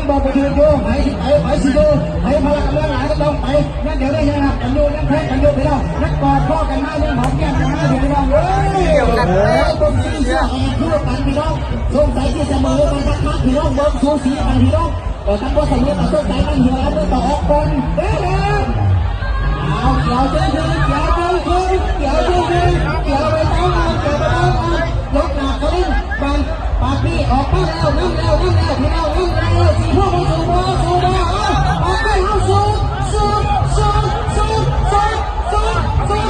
ບໍ່ໄປຖືກຢູ່ ໃຜຊິໄປ ໃຜຊິຢູ່ ໃຜພະລະກຳລັງຫຼາຍກໍຕ້ອງໄປ ຍັງດຽວໄດ້ຍັງຮັກກັນຢູ່ ຍັງແພງກັນຢູ່ພີ່ນ້ອງ ຍັງກອດຄໍກັນມາ ຍັງຫອມແກ້ມກັນມາພີ່ນ້ອງເອີຍ ເອີຍ ພວກທີ່ເຊື່ອໃຫ້ຄືກັນພີ່ນ້ອງ ສົງໄສທີ່ສະເໝີກັນຄັກໆ ພີ່ນ້ອງ ເບິ່ງສູສີກັນພີ່ນ້ອງ ເອີ ຄັນບໍ່ສະເໝີກໍສົງໄສກັນ ເຫື່ອລະມືກໍອອກກ່ອນ ເດີ ເອົາ ຂຽວເຊີນຄືນ ຂຽວເຊີນຄືນ ຂຽວເຊີນຄືນ ຂຽວໄປຕ້ອງອັນ ຂຽວໄປຕ້ອງອັນ ລົດໜັກກະລິ້ງ ບາງ ປາກນີ້ອອກມາແລ້ວ ນຳແລ້ວ ນຳແລ້ວ ພີ່ນ້ອງ ນຳແລ້ວ ຊິຮູ້ບໍ່ ສູ້ບໍ່ ສູ້ບໍ່ ເອົາ ປາກນີ້ເຮົາສູ້ ສູ້ ສູ້ ສູ້ ສູ້ ສູ້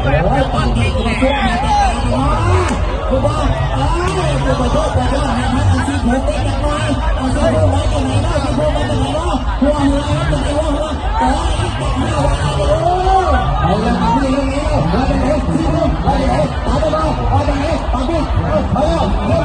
ໂອ້ຍ ປາກນີ້ກະຊຸກມາແຕ່ໄກເນາະ ຄືວ່າ ເອີຍ ຄືວ່າໂຍກໄປໂຍກມາ ມັນຊິຖືກເຕະຈັກໜ່ອຍ ເອົາຊິຮູ້ມາຈັ່ງໃດເນາະ ຊິຮູ້ມາຈັ່ງໃດເນາະ ຫົວເຮືອ ເອີຍ ເປັນໄດຫົວເຮືອ ໂອ້ຍ ຈັກເຮືອວ່າ ໂອ້ຍ ເອົາລະ ເອົາລະ ເອົາລະ ເອົາລະ ເອົາລະ ເອົາລະ ເອົາລະ ເອົາລະ ເອົາລະ ເອົາລະ ເອົາລະ ເອົາລະ ເອົາລະ ເອົາລະ ເອົາລະ ເອົາລະ ເອົາລະ ເອົາລະ